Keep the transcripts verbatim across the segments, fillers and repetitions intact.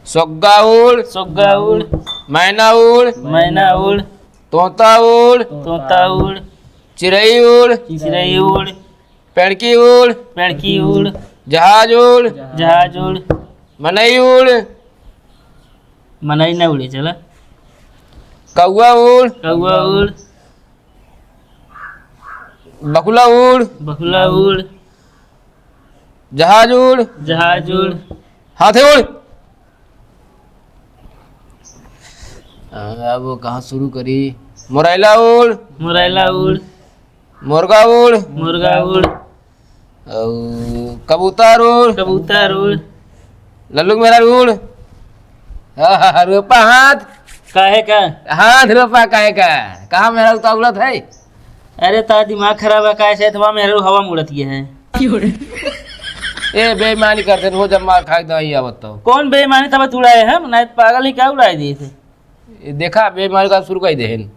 सुग्गा उड़। सुग्गा उड़। मैना उड़। मैना उड़। तोता उड़। तोता उड़। चिरई उड़। चिरई उड़। पेड़की उड़। पेड़की उड़। जहाज उड़। जहाज उड़। मनई उड़। मनई ना उड़े, चला। कौआ उड़। कौआ उड़। बकुला उड़। बकुला उड़। जहाज उड़। जहाज उड़। हाथी उड़। अब कहाँ शुरू करी? मोरैला उड़। मोरैला उड़। मुर्गा उड़। मुर्गा उड़। अउ कबूतर उड़। कबूतर उड़। लल्लू मेरा उड़। हाँ, हाँ, हाँ, रोपा हाथ। काहे का? हाथ रोपा काहे का? कहाँ मेरा उता उड़त है? अरे, ता दिमाग खराब है, काहे से अथवा मेहरारू हवा में उड़त ये है। ए, बेईमानी करते, रोज हम मार खाए दवाई आवत तो। कौन बेईमानी तब उड़ाए हम? नहीं, पागल ही क्या उड़ाए दिए थे? ये देखा, बेईमानी का शुरू कर दे हैं।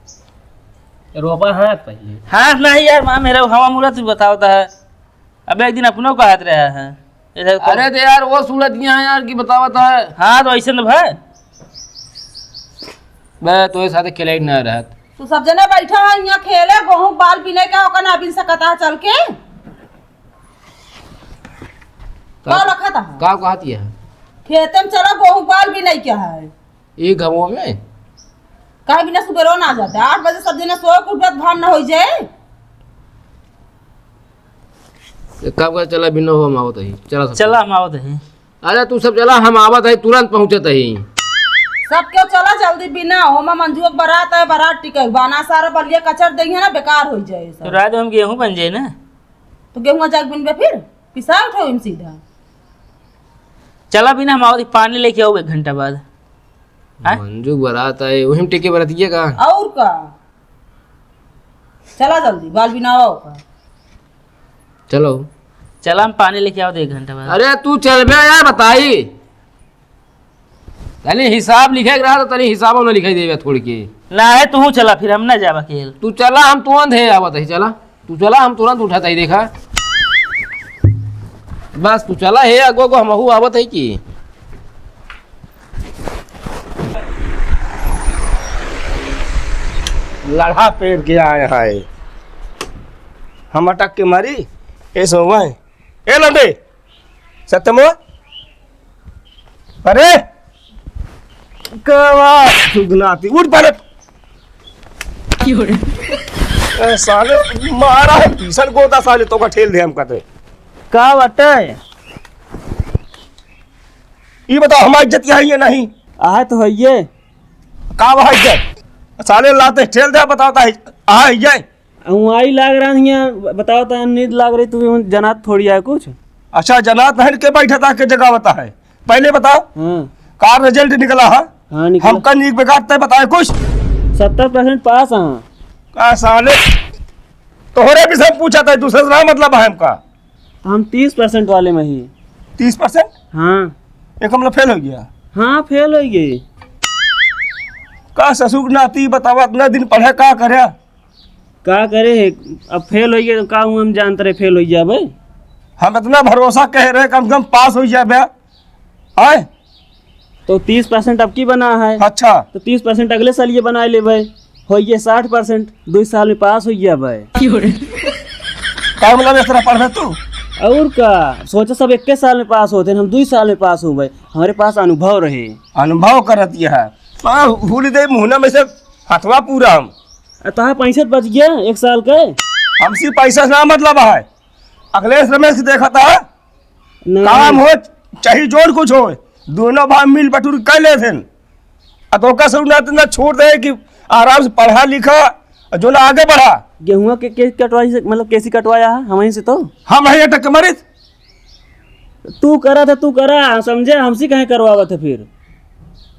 रोपा हाथ पहले। हाथ नहीं यार, माँ मेहरारू हवा में उड़त, तू बताओ तो है। अब एक दिन अपनों का हाथ रहा है। ऐसा तो अरे तो यार, वो सूरत यहाँ यार की बतावत है। हाँ, तो ऐसे न भाई। मैं तो ये साथे खेले ही ना रहत। तू सब जने बैठा है यहाँ खेले, गोहूँ बाल बिने का ओकर ना बिन सकता है चल के। का का लखत है? का कहत है? खेते में चला, गोहूँ बाल बिने का है। ई घमो में? काहे बिना सुबेरो ना जाते? आठ बजे सब जने सो के उठत घाम ना होई जाए। एक काम कर, चला बिना हो हम आवत ही। चला सब। चला हम आवत ही। अरे तू सब चला, हम आवत ही, तुरंत पहुँचत ही। सब क्यों चला जल्दी बिना, होमा मंजुआ के बारात है, बारात टिके, बाना सारा बलिया कचर देंगे ना, बेकार हो जाए सब। तो रात में हम गेहूं बन जाए ना। तो गेहूं जाके बिनबे फिर, पिसा उठाओ इन सीधा। चला बिना हम आवत ही, पानी लेके आओ एक घंटा बाद। हैं? मंजू बारात आए, वही में टिके बरतिया का? और का? चला जल्दी, बाल बिनावा ओका। चलो। चला, हम पानी लेके आवत ही एक घंटा बाद। अरे तू चलबे यार, बताई। तनी हिसाब लिखे के रहा तो तनी हिसाबो न लिखे देवे थोड़ी के। ना है, तू चला, फिर हम ना जाब अकेल। तू चला, हम तुरंत है आवत ही, चला। तू चला, हम तुरंत उठत ही, देखा। बस तू चला, हे अगो अगो हमहू आवत ही कि। लड़ा पेर के आए हैं। हम अटक के मारी, ए सोवा है। ए लंडे, सत्यमो, अरे, कवा सुगनाती, उठ पहले। क्यों रे? ए, साले, मारा है भीषण गोता साले, तो का ठेल दे हम कहते। का बाटे? ई बताओ, हमारी इज्जत यहाँ है या नहीं? आए तो है ये। का वहाँ इज्जत? साले लाते ठेल दे, बताओ ता है, आ है ये। अउआई लाग रहा हियाँ, बताओ तो नींद लाग रही, तू जनात थोड़ी है कुछ। अच्छा, जनात नहीं के बैठा था, के जगह बता है, पहले बताओ। हाँ। का result निकला है? हाँ, निकला। हमका नीक बेकार तय बताए कुछ। सत्तर percent पास हाँ। का साले, तोहरे भी सब पूछा था, दूसरे से ना मतलब है हमका। हम तीस percent वाले में ही। तीस percent? हाँ। एक हमला फेल हो गया। हाँ, फेल हो गए। का ससुर नाती बतावा, इतना दिन पढ़े का करे? का करे है, अब फेल होइ गए तो का हुआ, हम जानते रहे फेल होइ जाबे। हम इतना भरोसा कह रहे कम से कम पास होइ जाबे। आए? तो तीस percent अब की बना है। अच्छा। तो तीस percent अगले साल ये बना लेबे, होइ गए साठ percent, दो साल में पास होइ जाबे। का मतलब इस तरह पढ़बे तू? और का, सोचा सब इक्कीस साल में पास होते हैं, हम दो साल में पास हो गए। हमारे पास अनुभव रहे। अनुभव करत यह है। हाँ, भूल दे मुहना में से हथवा पूरा हम। आ, तोहार पैंसठ बच गया एक साल के। हमसे पैसा से ना मतलब है, अखिलेश रमेश के देखा था। नहीं। काम हो चाहे जोर कुछ हो, दोनों भाई मिल बटुर कर ले थे। आ तो का ससुर नाती ना छोड़ दे कि आराम से पढ़ा लिखा और जो ना आगे बढ़ा। गेहुआ के, के कटवाई से, मतलब कैसी कटवाया है हम ही से तो। हम है टक मरित। तू करा था, तू करा, समझे, हमसे कहे करवावत है फिर।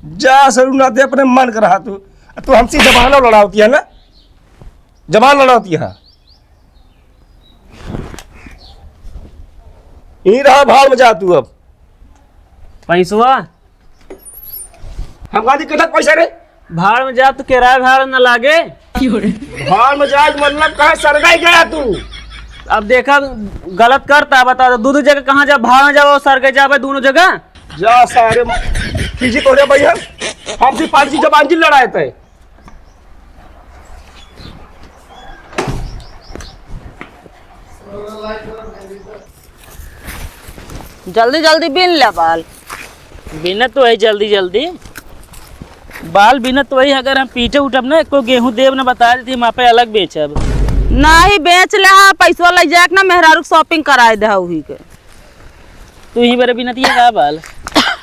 जा ससुर नाती अपने मन कर रहा तू, तू हमसे जमाना लड़ावती है ना, जमाना लड़ावती है। यहीं रहा, भाड़ में जा तू अब। पैसवा? हम कहा दिक्कत है पैसा रे? भाड़ में जा, तो किराया भाड़ा न लागे। भाड़ में जाए के मतलब कहाँ सरगाई गया तू? अब देखा, गलत करता, बता दो, दो, दो जगह कहाँ जा, भाड़ में जाओ, सरगाई जाबे दोनों जगह। जा सारे, कीजिए तोहरे भैया, हमसे पाँच की जबान जी लड़ाए थे। जल्दी जल्दी बीन ले बाल। बीनत तो है जल्दी जल्दी। बाल बीनत तो वही, अगर हम पीटे उठब ना, एको गेहूं देब ना, बता देती, हम आपे अलग बेचब। नाही, बेच ले हा, पैसवा ले जाए के ना, मेहरारू के shopping कराए दे हा उही के। तू ही बरे बीनत ये का बाल?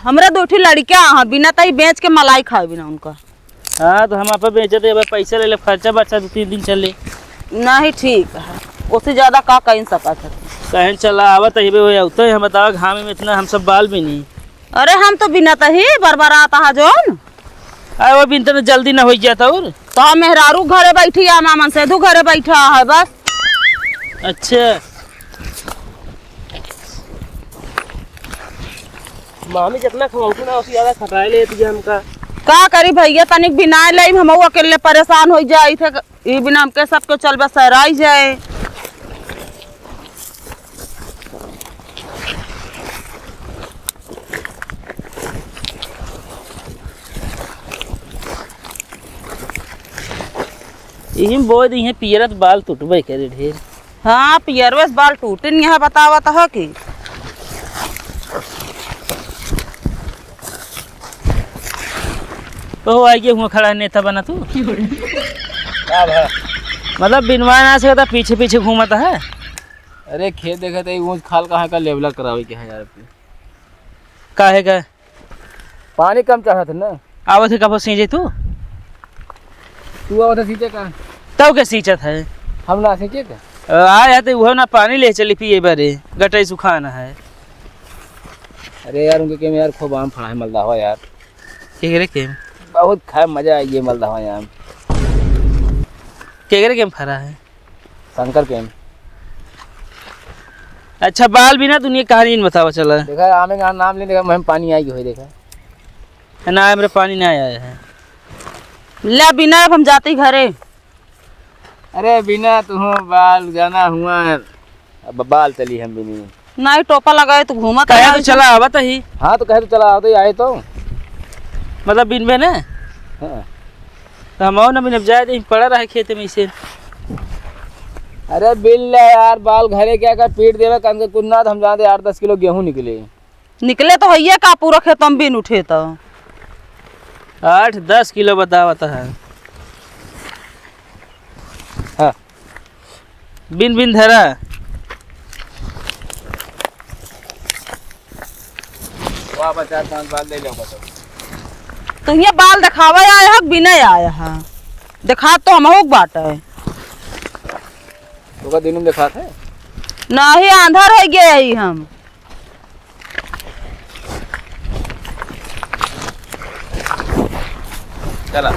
हमरा दो ठो लड़कियां हैं, बीनत ही बेच के मलाई खाए बिना उनका। हाँ, तो हम आपे बेचत है, अब पैसा ले ले, खर्चा बर्चा दो तीन दिन चले। नहीं, ठीक है, उससे ज्यादा का कहीं सकत है। कहीं चला आवत है बे, हो आवत है, हम बतावा घाम में इतना हम सब बाल भी नहीं। अरे, हम तो बिनत ही बरबरात हा जोन। अरे, वो बिनते में जल्दी ना हो जाता और। तो हम मेहरारू घरे बैठी है, मामन से दू घरे बैठा है बस। अच्छा। मामी जितना खवाऊ ना, उसी ज्यादा खटाए लेती है हमका। का करी भैया, तनिक बिनाए ले, हम अकेले परेशान हो जाई थे। ई बिना हमके सबके चलबा सराई जाए। इही में बोए दिहे, पियरत बाल टूटबे करे ढेर। हाँ, पियरवे से बाल टूटिन यहाँ बतावत ह कि। ओहो, आई के हुआ खड़ा है नेता बना तू। का भा? मतलब बिनवा ना सकता, पीछे पीछे घूमत है। अरे खेत देखत है, ऊंच खाल कहाँ का लेवला करावे के है यार अपने। काहे का? पानी कम चढ़त है ना। आवत है कब सींचे तू? तू आवत है सींचे का? तब के सींचत है? हम ना सींचे का? अ, आए है तो उहो ना पानी ले चली पिए बारे, गटई सुखान है। अरे यार, उनके के में यार खूब आम फड़ा है मलदहवा यार। केकरे के? बहुत खाए मजा आई ये मलदहवा आम। केकरे के में फरा है? शंकर के में। अच्छा, बाल बिना दुनिया कहानी नहीं बतावा चला। देखा, आमे का नाम ले, देखा, मुँह में पानी आई गई, देखा। ना, हमरे पानी ना आया है। ले बिना, अब हम जाती घरे। अरे बिना, तू बाल जाना हुआ, अब बाल चली हम भी नहीं। नहीं, टोपा लगाए तो घूमत कहे रहा तो है। चला आवत ही। हाँ, तो कहे तो चला आवत ही, आए तो। मतलब बिनबे ना? हाँ। तो हम और ना बिनब, जाए दे, पड़ा रहे खेत में इसे। अरे बिन ले यार, बाल घरे क्या कर पीट देवे, कन के कुछ ना, तो हम जाते आठ दस किलो गेहूं निकले। निकले तो हइये का, पूरा खेत हम बिन उठे तो। आठ दस किलो बतावत है। हाँ। बिन बिन धरा। वाह, बस चार पांच बाल ले लेंगे तो। तो ये बाल दिखावे आया है कि बिना आया है? दिखा तो हम हो बाटे। तो का दिन में दिखाते हैं? नहीं, आंधर हो गया ही हम। चला।